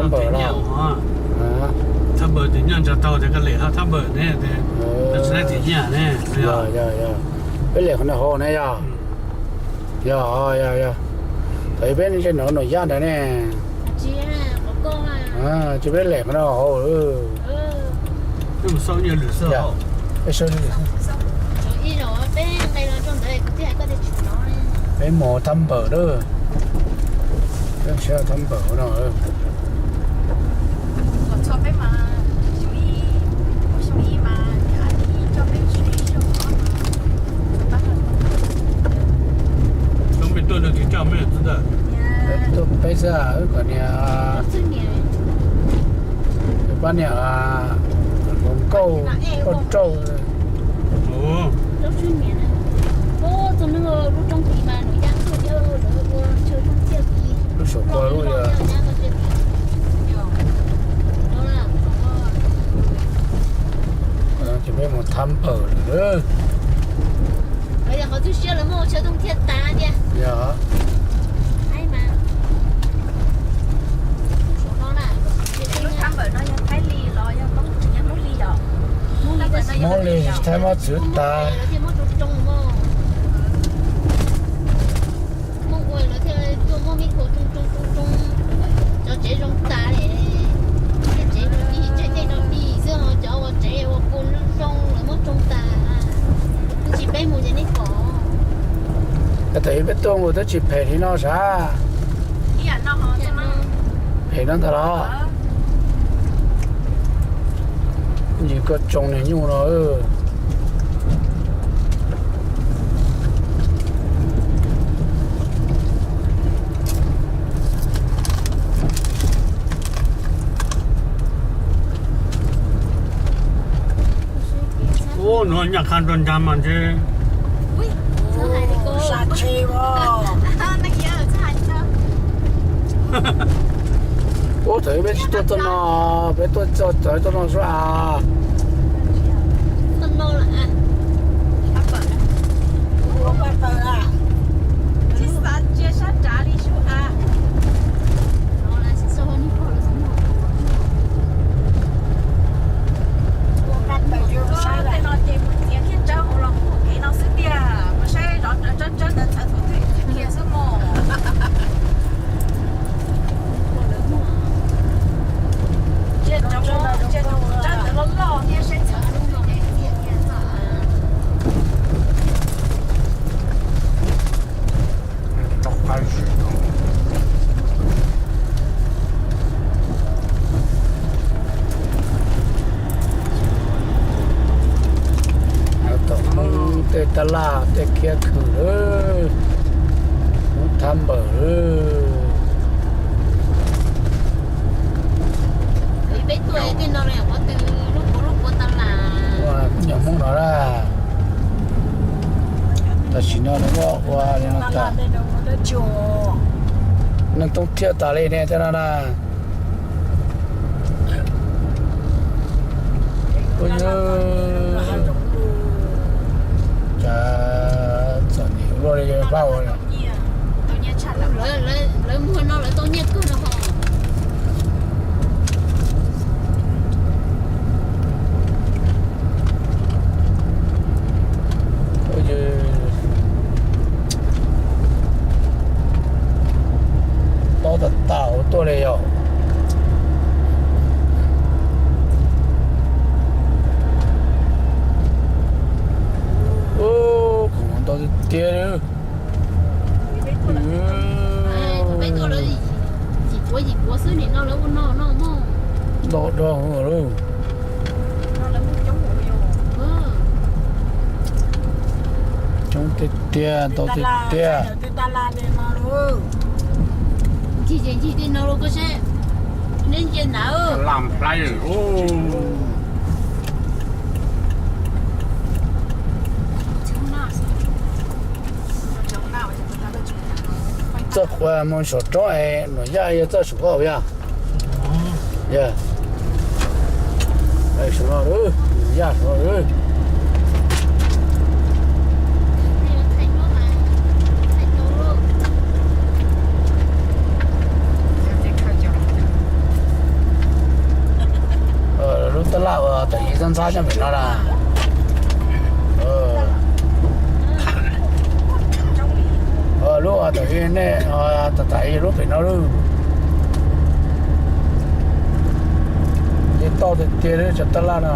Npawm los? Thab npawm tim nyaj ntsa tau tias koj lem hab thab npawm ne, tsis laib tim nyaj ne. Yog, yog, yog. Peb lem qhov no hauv ne yog. Yog, yog, yog. Thaum peb ntsej no Nuam Yaj ntawd ne. Ces peb lem qhov no hauv. Peb mus thab npawm lawm. Peb mus thab npawm no. Tuaj peb xwb, wb kom niag, pab niag hluas nkauj poj rauj. Lub saum ko lub yog. Ces peb mus thab npawm lawm. Yog. Hmoob li Thaib muab txwv tas. Cov tsev zoo tas li, tej tsev dig tseg tej no dig xwb, cov ua tsev ua pua zoo lawv muab tsoo tas. Tsis peb mus ces nej pom. Thaum peb tuaj mus twb tsis phem li no sav. Phem no ntag los? Yim koj tsoo niag nyuj no. Ub, nuav nyaj qha nrug nraag mas ntshe. Ub, thaum peb tsis tuaj txoj no, peb tuaj txog txawv txoj no sub as. Tej no ces mus txiav kiag tsawb hauv los mus kev no xwb tiag, mus saib zov tsawb tsawb ntawd txhawv txhua twg kiag xwb mog. Ntsia tsawb ntawd loj loj thiab saib txhawv txhua twg ces txiav kiag txog. Tom Hmoob tej tab laj tej kiab khw lawm, Hmoob thab npawm lawm. Peb tuaj tej no los yog qhov twg, lub puav lub puav tab laj. Nyuam Hmoob no na, tam sim no nws muab ua li no tas, neeg thoob thiab tas li ne tej no na. Ua yog cas txom nyem luaj li pab ua. Lawv muag no lawv tau nyiaj kawg no ho. Tob tag tag hauv tuaj li yom. Ub, khoom ntau tiag tiag li. Peb tuaj lawv yim puav yim puav xwb nim no lawv ua no no mog. Ntau dog lawm. Coob tiag tiag, ntau tiag tiag. Ncig ces ncig tej no los koj saib, neb ntsia ntawd. Txoj qhua mus saum roob es Nuam Yaj yog txoj saum ko yog. Yog, saum no, Nuam Yaj saum no. Ua tawm ib txhob ntxhab nyob pem no na. Lub tawm ib ne, tawm ib lub pem no lawm. Ces toj tiag tiag li cov tab laj no.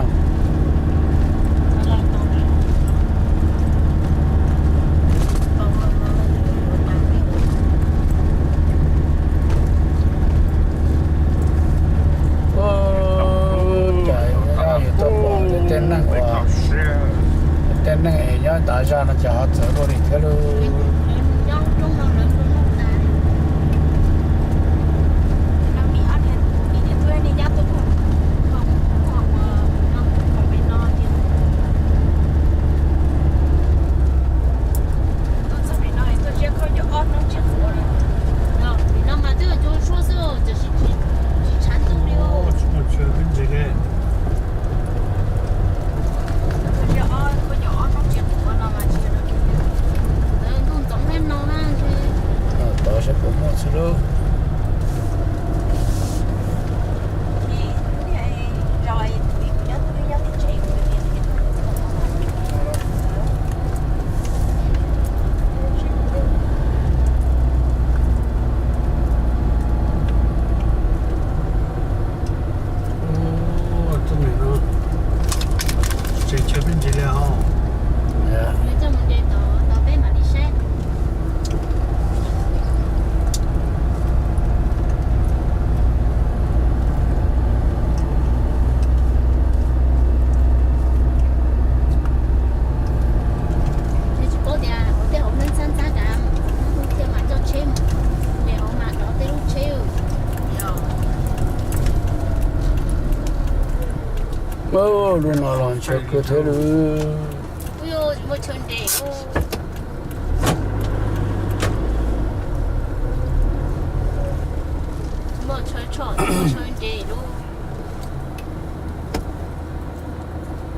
Cas yus tuaj pom tej neeg uas, tej neeg es nyob tav zaj no cas ho txawv luaj li thiab lauj. Tod saib puas muaj xwb lauj. Tseem tshaw peb ntsis li os. Tsis paub tias hauv tej hauv neeg ntxhab ntxhab cas thiaj mas coj tsheb mus, ces hauv mas rov tej lub tsheb. Lub no los ntshaw kawg thiab lauj.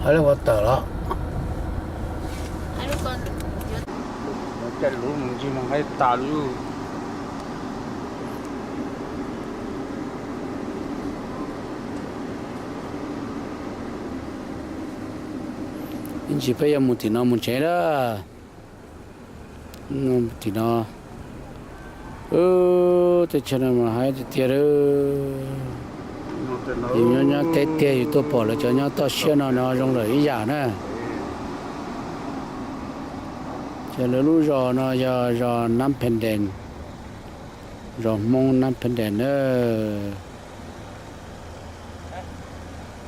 Hais li ua tawm los. Caij lub mus ncig mus haib tas li. Ib ntsis peb yuav mus tim no mus tsev na. Tim no, teb chaws no mas haib tiag tiag li. Yus nyob nyob teb tiag yus tuaj pom lawv cov nyob toj siab no no zoo lawm ib yam na. Ces lawv lub zos no yog zos Nab Phen Des, zos Hmoob Nab Phen Des na.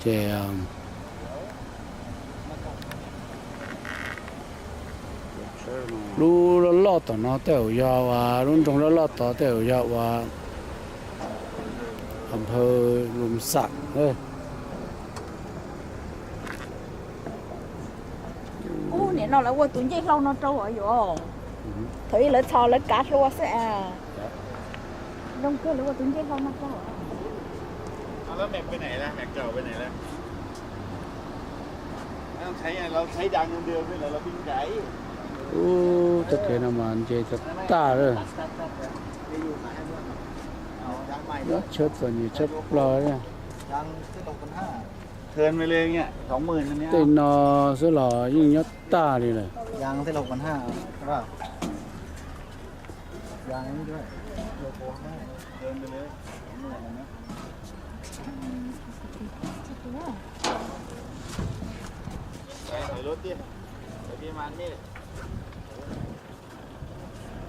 Ces lub loj loj tom no tej zaum yog uas lub nroog loj loj tod tej zaum yog uas Nphaw Lum Xam. Ub, nim no lawv ua tus ncej hlau no rau yuav, thaum ub lawv txhos lawv kav hlua xwb as. Zoo kawg lawv ua tus ncej hlau no rau. Ub, txoj kev no mas nce tag tag lawm. Nyob tshaj txom nyem tshaj plaws li. Tej no xwb los yeej nyob tag li lawm.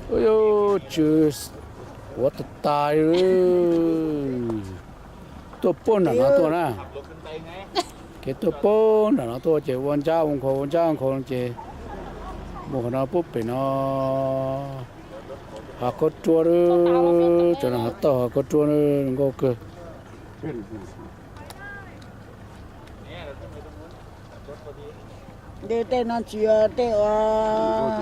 Ub, tsw huav tas tas li. Tuaj puag nram no tuaj na. Kev tuaj puag nram no tuaj ces ua ncab ua nkhaus ua ncab ua nkhaus ces mus qhov no puag pem no. Hav khaub ruab, cov no hav tauj hav khaub ruab nkauj kawg. Tej no tsis yog tej uas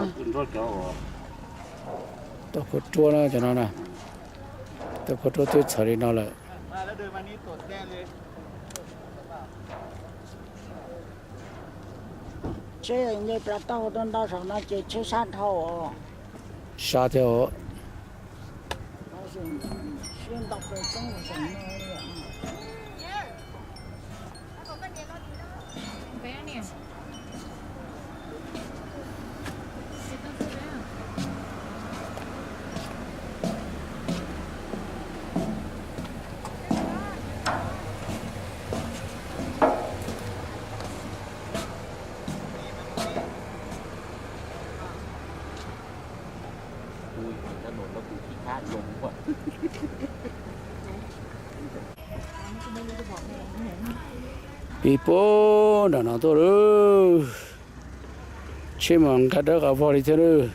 tauj khaub ruab na cov no na. Tauj khaub ruab twb txhawv li no lawm. Tsheb nce plas tauj ntau saum no ces tsheb sab dhau. Sab thiab os. Siab ntau plaws toob saum no li. Pib puag nram no tuaj lawm. Tsheb mas nkag dawb qas vog li thiab lawm.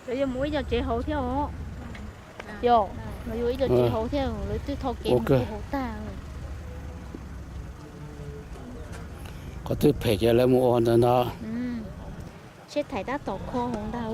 Lawv yuav mus ib co tsev hauv thiab os. Yog, lawv yuav ib co tsev hauv thiab, lawv twb tho kev mus hauv tag. Qhov twg phem ces lawv mus ua ntawd ntag. Tsheb thaij tab tom kho hauv ntag.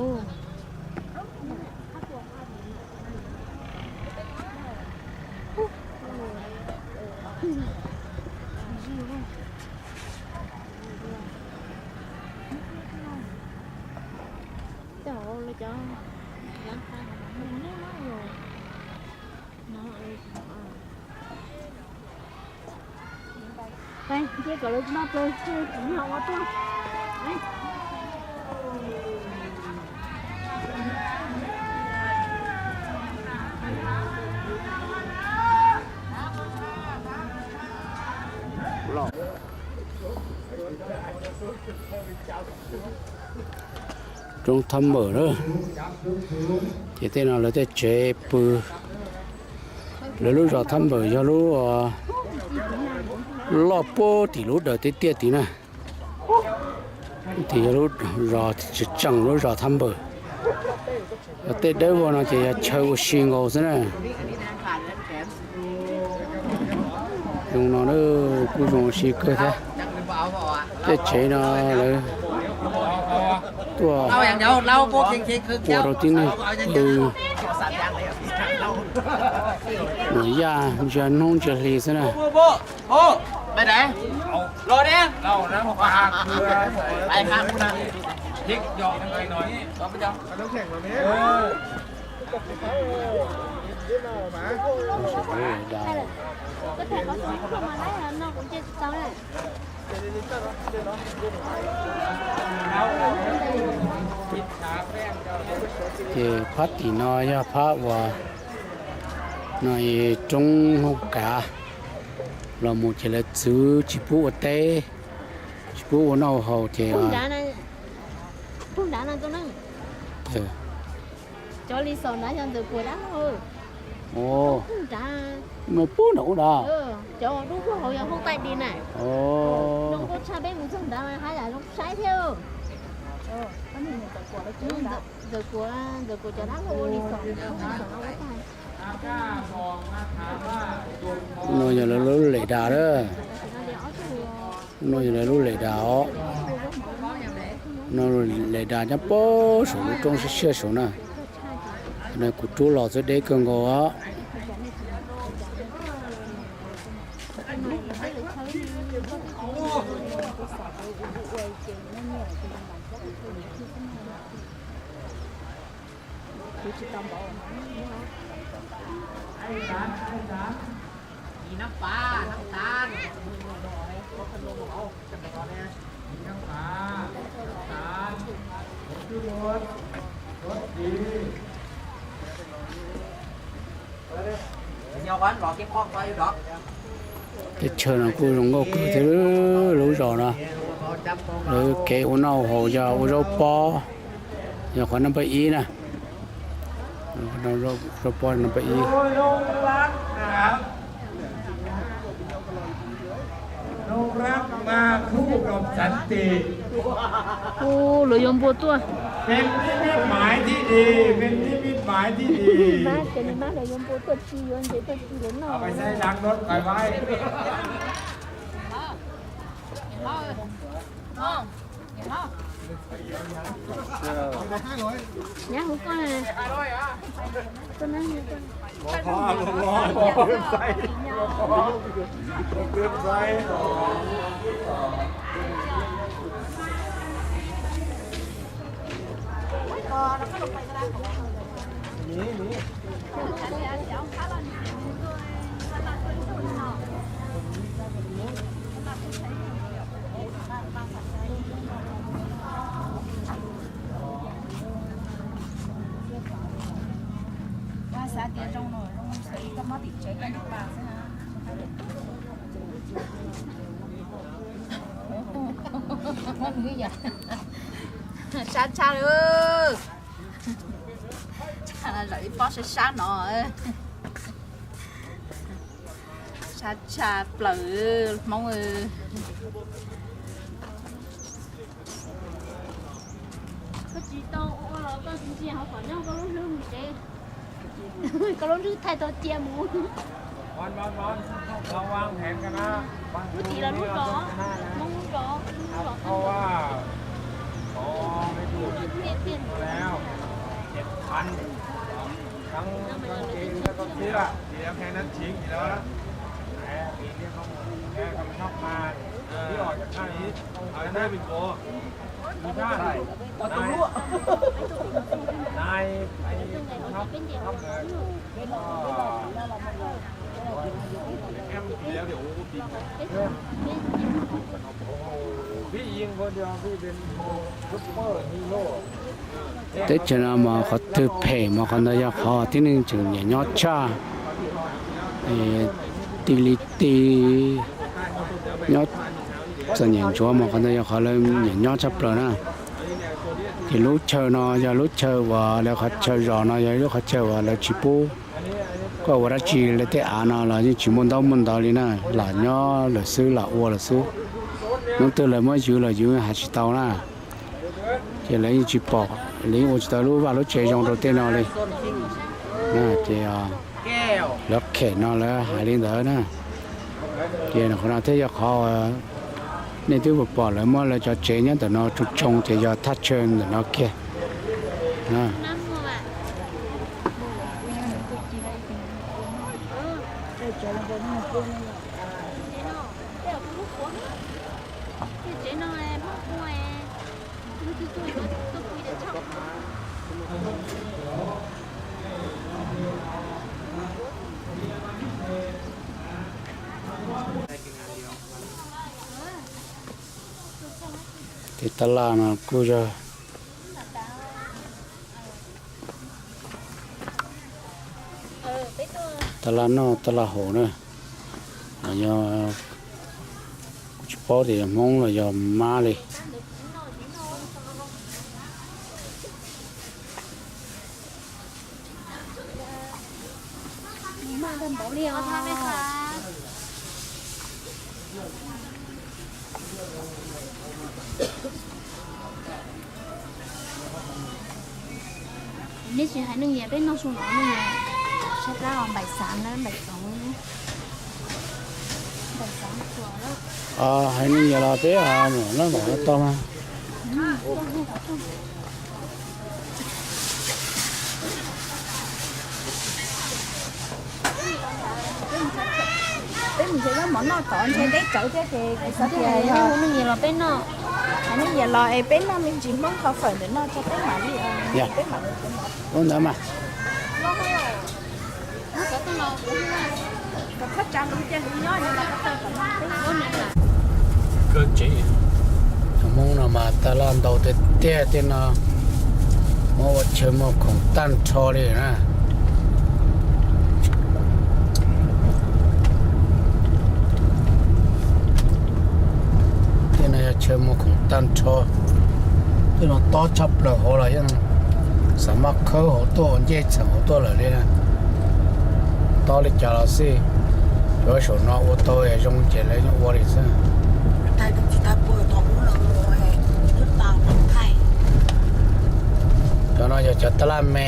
Nce kom lawv noj plaws, kuv nyob hauv ua tuaj. Roob Thab Npawm na, ces tej no lawv tej tsev pw. Lawv lub zos Thab Npawm yog lub loj puag tim lub dawm tiaj tiaj tid na. Tim yog lub zos tseem tseem lub zos Thab Npawm. Yog tej dawb vog no ces yog chaw ua si nkaus xwb na. Zoo no kuj zoo ua si kawg thiab. Tej tsev no lawv tuaj ua rau tib neeg pw, mus yaj ntsia hnub ntsia hli xwb na. Ces phab tim no yog phab uas no roob Hoob Kav, los mus ces lawv txwv tsis pub ua teb, tsis pub ua noj haus ces no pub nram ub nrad. No yog lawv lub lem das lawm. No yog lawv lub lem das os. No lem das nyob pem saum lub roob siab siab saud na. Kuv rub los txawj deb kawg nkaus os. Teb chaws no kuj zoo nkauj kawg thiab, lub zos no lawv kev ua noj haus yog ua zaub pob, yog qhov no npawb ib na. Zaub pob no npawb ib. Ub, lawv yuav npua tuaj. Ces nws mas lawv yuav npua tuaj tsis yuav ntses tuaj tsis lawv noj. Nyab hu koj. Xav tias zoo no zoo xwb, koj muab tim tsev koj nyob pas xwb na. Sab tshaj lawm. Zaum ib pob sab sab no. Sab tshaj plaws Hmoob. Koj tsis tau ua los koj ntsia hauv qhov ncauj koj lub hlwb mus tsev. Koj lub hlwb thaij tau cia mus. Lub thim los lub zos, Hmoob lub zos, lub zos. Teb chaws no mas qhov twg phem mas qhov ntawd yog qhov tib neeg tseem nyiam nyob tshaj. Ti li ti nyob txom nyem ntsuav mas qhov ntawd yog qhov lawv nyiam nyob tshaj plaws na. Ces lub chaw no yog lub chaw uas lawv qhov chaw zos no yog ib lub qhov chaw uas lawv tsis pub koj ua dab tsi, lawv tej av no los yeej tsis muaj ntaub muaj ntawv li na, lam nyob lawm xwb, lam ua lawm xwb. Hnub twg lawv muab ywv los ywv hais tsis tau na. Ces lawv yeej tsis pom, lawv yeej ua tsis tau lub vaj lub tsev zoo rau tej no li. Ces lawv khem no lawv hais li ntawd na. Ces qhov no thiaj yog qhov nej twb pom lawv muab lawv cov tsev nyob ntawm no tsoo tsoo ces yog thaj chaw ntawm no kiag. Ces tab laj no kuj yog tab laj noj tab laj haus na. Yog kuv tsis paub tias yog Hmoob los yog Mab li. Neb tsis hais neeg yas peb noj su no ne, sab plab npaim xav na, npaim xoov, npaim xav. Hais neeg yas los peb noj npaim tau mas. Peb mus nrhiav zaub mov noj tod nrhiav deb tsawv thiab ces kuv xav tias yog neeg yas los peb noj, hais neeg yas los es peb noj me ntsis Hmoob kho fawm ntawm no tso peb mam li, peb mam li. Ua ntawd mas. Cov Hmoob no mas taj laj ntau tiag tiag, tej no muab ua chaw muag khoom tag nrho li na. Tej no yog chaw muag khoom tag nrho. Tej no tob tshaj plaws hauv los yeej xav maj khawb hauv tuaj ua ncej txheem hauv tuaj lawm li na. Tob li cas los xij, cov saum no ua tau zoo ces lawv yeej ua li xwb. Cov no yog cov taj laj me,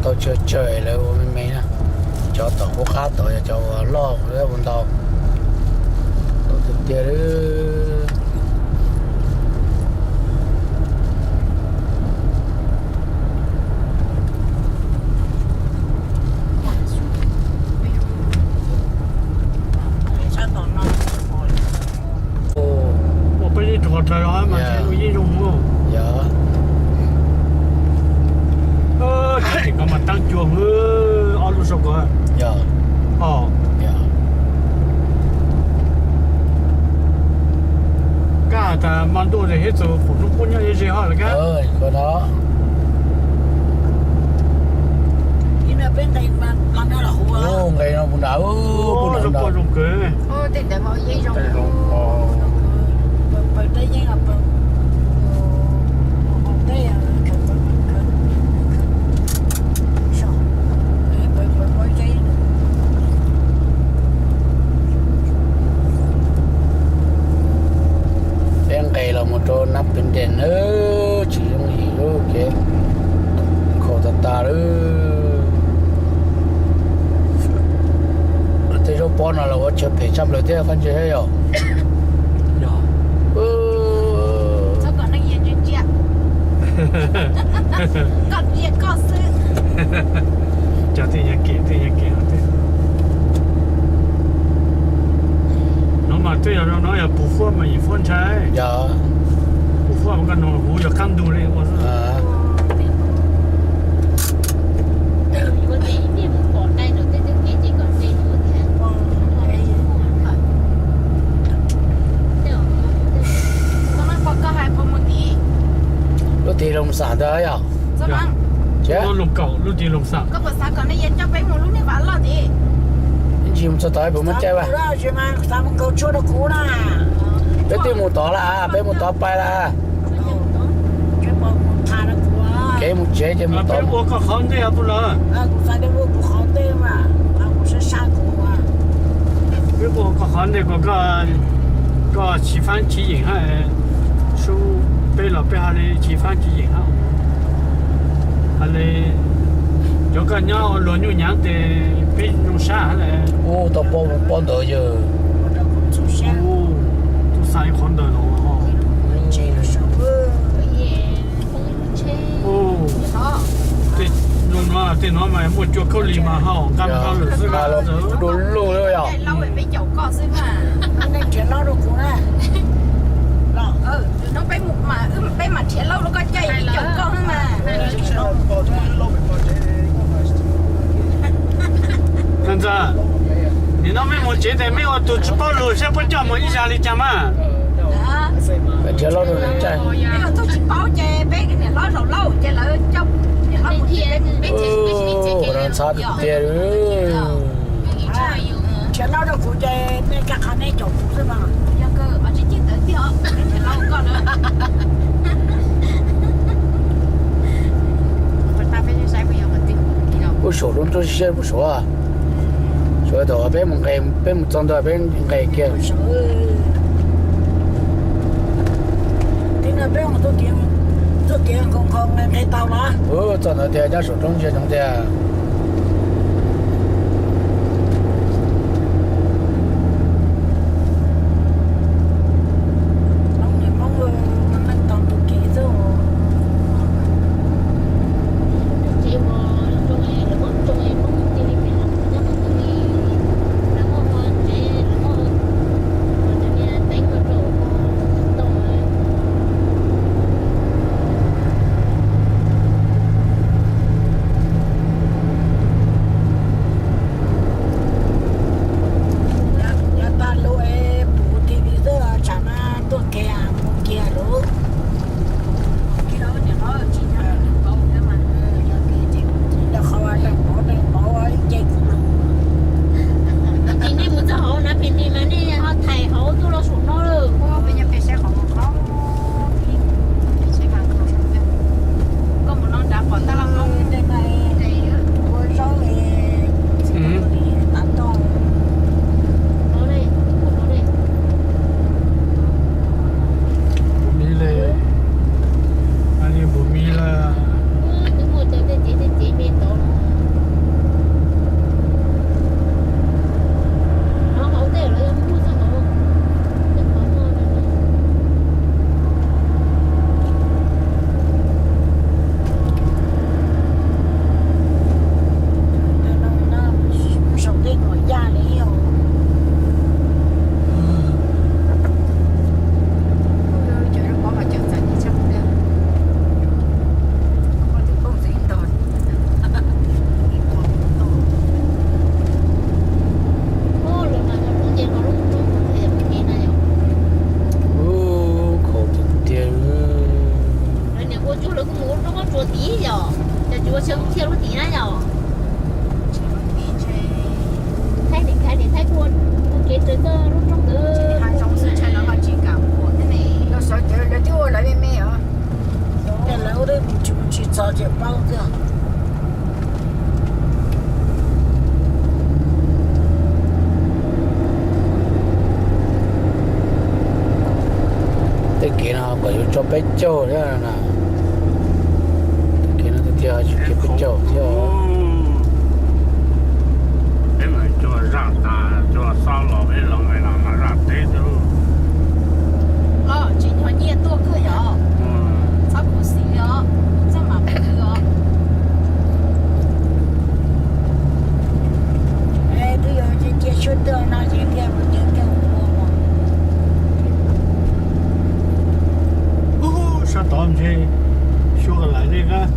tau tsawg tsawg lawv ua me me na. Cov tom qub qab tod yog cov uas loj ua ntau. Tau tiag tiag li. Ua peb ib rho rau mas yeej zoo. Yog. Tsis ko mas teeb cua, ob lub sau ko. Yog. Kab tas mas ntuj ces thiab txog qhov no kuj nyob ze ze ho lawm kab. Nqe no puas nrad, zoo kawg. Tej zaub pob no los ua chaw phem tshaj plaws thiab koj ntsia thiab yom. Cov tej nyag kem, tej nyag kem. No mas twb yog no yog pus fuab mas yim fuab ntshai. Pus fuab mas koj nug huv yog qab ntug li ua xwb. Lub tim Loos Xam ntawd yog. Lub tim Loos Xam. Ib ntsis mus txog tod puas muaj caij vas? Peb twb mus tod lawm, peb mus tod pais lawm. Kev mus tsev ces mus tod. Peb ua koj qhov ntej puas lawm? Peb ua koj qhov ntej kom koj chiv faab chiv yeem hab, sub peb los peb ha le chiv faab chiv yeem hab. Ha le cov koj nyob ua luag nyuj nyav tes peb zoo sab hab le. Ub, tau pob ntawd yawg. Tub xa ib qhov ntawd los. Tej no, tej no mas muaj cua khaub lig mas ho nqa nqa lawm xwb. Du lug yog. Ntxawg, nim no mej mus tsev tes mej ua tug tsis paub lug saib puab coj mus ib zag li cas mas. Nrhiav lauj rau nws caij. Ntxhab tiag tiag li. Nrhiav lauj rau kuv ces nej kav qha nej caum kuv xwb mas. Puag saum lub ntuj siab puag saud. Suav thaum peb mus nqes, peb mus txog ntawd peb nqes kiag. Txog ntawd tias nyob saum roob ntsia ntsoov tiag. Yav tag lub es pum T V xwb tsam no tuaj kiag mus kiag lawm. Qhov deeg pov deeg pov ib ce kuv lug. Ces nej mus txog hauv na pem tes mas nej ho thaij hauv tuaj los saum no lawm. Koj mus no nrad pom tab laj hauv ua zaub li tav toj. Pum miv le, pum miv le. Ub, khaus tiag tiag. Lawv niam ua tsuag lawv kuj mus ua roob tsuag tid yom, ces tsis ua chaw thiaj lub tid na yom. Thaij niam, thaij niam, thaij kuj ua kev raws txoj lub roob ntawd. Ces lawv ua tsis mus tsis txog ces paub tiag. Tej kev no kom yuav tso peb caug thiab na. Tej kev no tiag tiag tsis kev peb Caum thiab. Peb mas cua zaj tas, cua xob los peb los mas los mas zaj teb xwb. Los tsis nyob nyiaj tuaj kawg yom. Txhob khuv xim li os, txhob mam peb li os. Twb yog cia suab tuaj no ces thiaj ua tiav thiaj ua ua. Sab tod ntshe suab ka lais dej qab.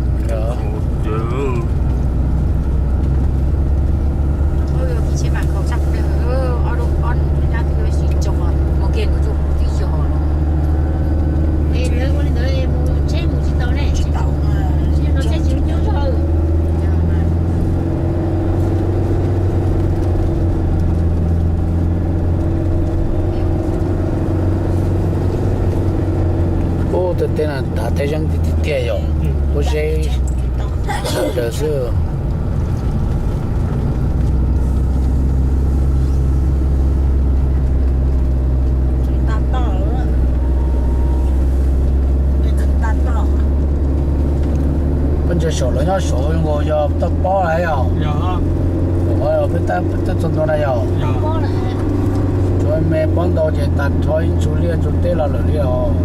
Ub, tej teb no dav teb zeeg tiag tiag yom. Ub, seb sawv daws xwb. Koj ntsia saum lawv nyob saud nkaus yog toj pob lawm yom? Peb tab txog ntua na yom? Tsuav me pob ntau ces tag nrho ib ntsu liaj ntsu teb los lawm li os.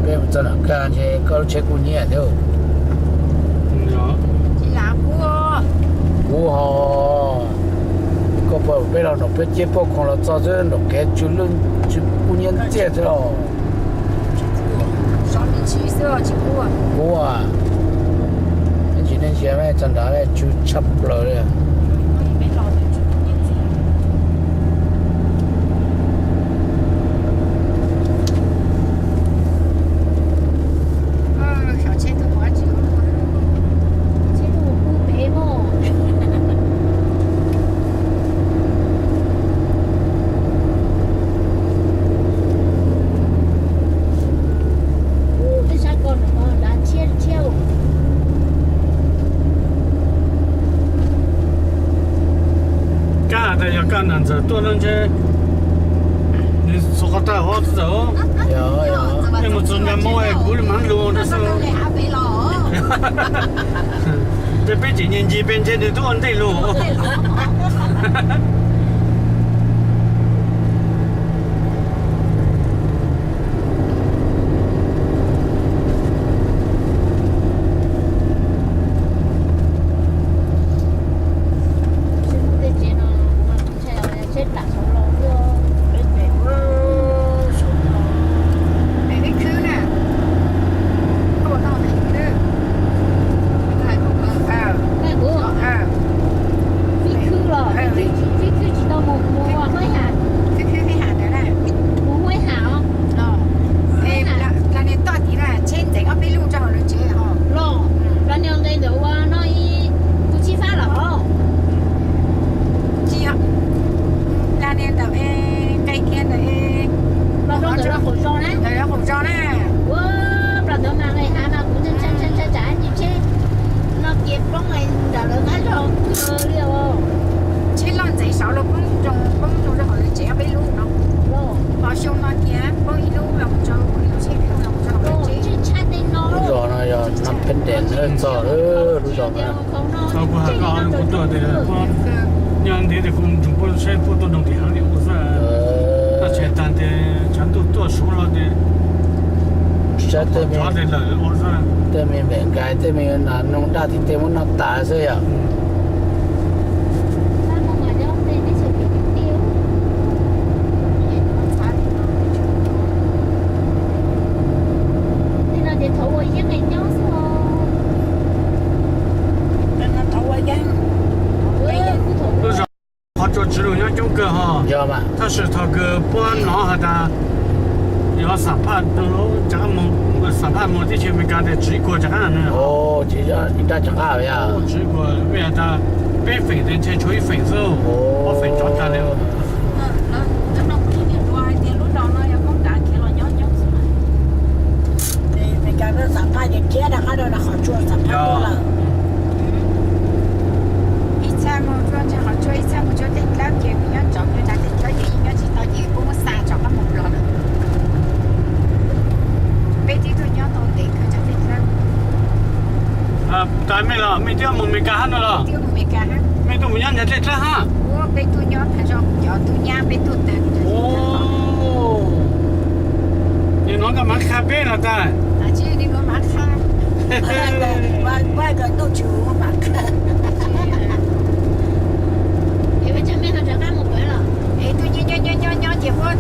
Peb mus txog nram kag ntshe koj lub tsheb kuj nyiam thiab. Kub ho, koj pom peb los nram peb ciaj poj khoom los txog xwb, nram kev tsw lwj tsw kuj nyiam ntxiaj xwb os. Kub, ib ntsis nej ntsia txog nrad tsw tshaj plaws li. Kab has tas yog kab nam ntxawm tuaj no ntshe nws txhua qhov tawm hov txawm. Nej mus txog nram Moob es kuv li mas lus rau xwb. Ces peb tseem nyias ncig pes ntshe nws twb ua ntej lus. Mus Huaib Ham os. Los, los niag nqe ntawm ua no ib, kuv tsis fab los. Tsis yog, los niag ntawm nqe kiag ntawm los rau ntawm lawv qaum zos na. Ua, los ntawd mas nqe hav mas kuv ntshai ntshai ntshai tsam ntshe tsheb no kiag poob nram lawv qab zos kuj yog li os. Tsheb loj ntxeev saud los poob rau, poob rau hauv lawv tsev ob peb lub no. Ho xyoo no kiag poob ib lub los rau, ib lub tsheb los rau hauv lawv tsev. Lub zos no yog Nam Pheej Dam txog lub zos no. Kuv hais koj, kuv tuaj tias nyob ntev tias kuv ntsuag puab saib puab tuaj noog tim heev li ua xwb. Tab sis tag tias tshav ntuj tuaj suav los tias saib tej me, tej me npem nkais tej me nas noog daj tim tej muab noj tas xwb yom. Lub zos qhov tsuas tswv lus nyob coob kawg ho. Tab sis thaum kws puab hnov has tas Yog xam phaj, xam phaj mus teb chaws Amelikas tias tswv ib kuag rov qab na. Ces ib nrab rov qab yog tswv ib kuag, vim tas peb feem tes ntshe tshuav ib feem xwb, ob feem rov tag li. Amelikas xam phaj ces khiav rov qab rau qhov tsua xam phaj lawm. Ib txhia mus rau ntawm qhov tsua, ib txhia mus rau tej dlawb ces nyob rau ntawm tej dlawb ces nyob tsis tau ces kuj muab xa rov qab mus Nplog lawm. Peb twb tuaj nyob tau ntev kawg rau tej dlawb. Tas mej los mej twb mus Amelikas hab no los? Mej tuaj mus nyob ntawm tej dlawb hab? Peb tuaj nyob tag zog cov tub nyab peb tuaj tag. Nim no koj mam qha peb los tas. Es tuaj nyob nyob nyob nyob ces muab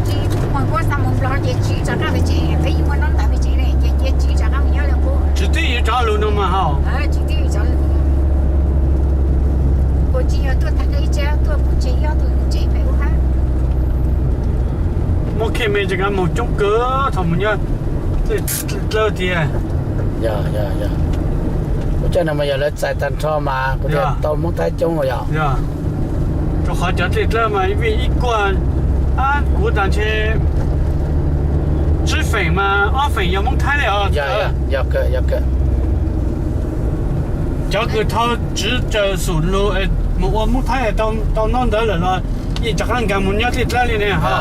tsis muag kuab xa mus Nplog ces tsiv rov qab pem tsev, peb yeej muaj nyob ntawd pem tsev ne ces cia tsiv rov qab mus nyob li qub. Tsis twb yus cov lus no mas hos. Tsis twb yus cov lus. Kuv tsis yog tuaj tag nrho ib tsev, tuaj pub tsev ib ob tug tsev pem ub hab. Muab khej me ces kav moog coob kawg thaum mus nyob dlawb tiag. Yog, yog, yog. Kuv coj no mas yog lawv txais tag nrho mas kuv thiaj tau Hmoob Thaib coob yog. Rau qhov cov dlej dlawb mas vij ib kuag, kuv tas ntshe tsib feem mas ob feem yog Hmoob Thaib li os. Yog, yog, yog kawg, yog kawg. Cov kws thau tsiv raws xum lug mus ua Hmoob Thaib tau nub ntawd lawm los yeej rov qab nkag mus nyob dlej dlawb li ne hos.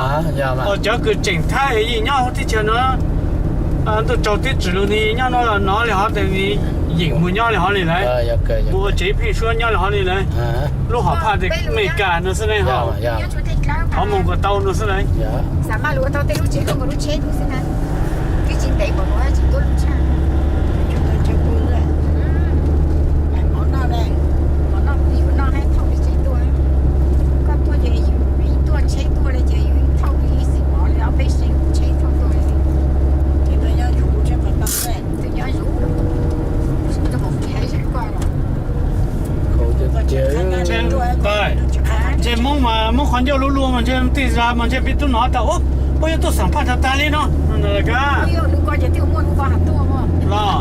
Cov kws tseem Thaib yeej nyob hauv teb chaws no, ntuj tsaug teb tsim lug ne nyob no los nov li hov tas ne, yeem mus nyob li hov li lawm. Mus ua tsev pheej suab nyob li hov li lawm. Lub hom phaj tes Amelikas no xwb ne hos. Thov mus kom tau no xwb lawm. Ntshe Hmoob mas Hmoob qhov ncauj luaj luaj mas ntshe tej zag mas ntshe peb tub nov tas ub, puab yuav tuaj xam phaj tag tag li no. Los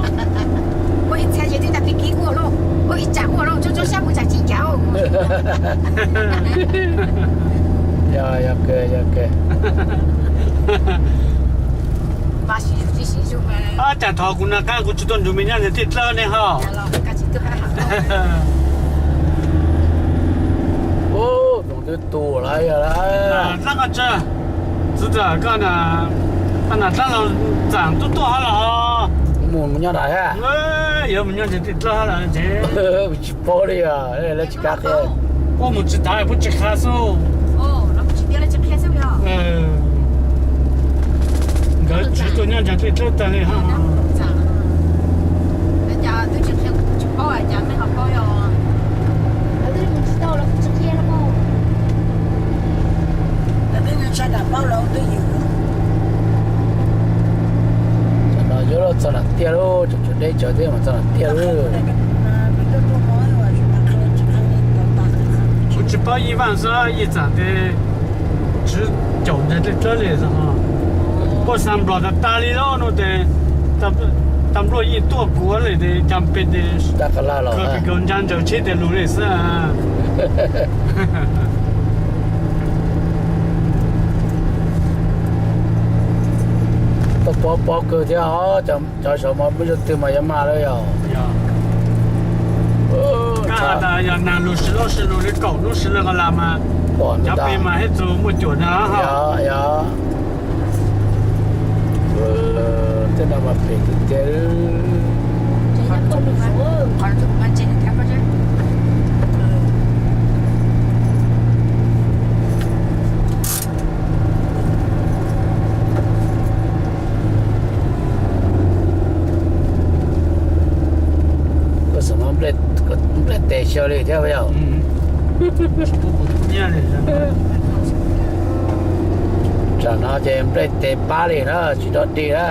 Yog, yog kawg, yog kawg. Ab, cas thov kuv na qab kuv tsis tuaj nrug me nyab ntawm tej dlawb ne ho. Ub, tsoom twb tu lawm yog lawm. Dab qoj tsa, txiv ntxawm koj na, koj na dab laug txam tub tuaj hab los? Mus nyob nram hab. Yuav mus nyob ntawm tej dlawb hab los ces tsis paub li os, lawv tsis kam qhia. Puab mus tsis tav puab tsis qha xwb. Nkawd tsiv tuaj nyob ntawm tej dlawb tag li hab. Tam no yuav luag txog nram tiaj lauj, tseem tshuav deb tsawv thiab mas txog nram tiaj lauj. Kuv tsis paub Yij Vaj xwb, Yij Txam tes tsiv caum ntawm tej dlawb li xwb. Puab xa Nplog tag tag li lauj no tes, tas npluaj yeej tuaj kuv li tes cas pes tes kaus ntsa ntsaws tsheb tes lug li xwb. Tuaj pov pov kawg thiab os, cov saum mas muaj ib zaug twg mas yuav mag lawm yog. Kab has tas yog nag lug sis lub sis lug li kaum lub sis lug qas las mas cov pes mas hib txug muaj cuam ntag hos. Yog, yog. Tej no mas pem tiag tiag. Koj xam mas nplej tes xyaw li thiab yog. Tsam no ces nplej tes pab li na, tsis dog dig na.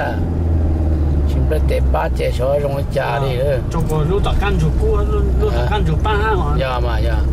Tsis nplej tes pab ces xyov zoo li cas li. Lub tom qab ntsug pab, yog mas yog.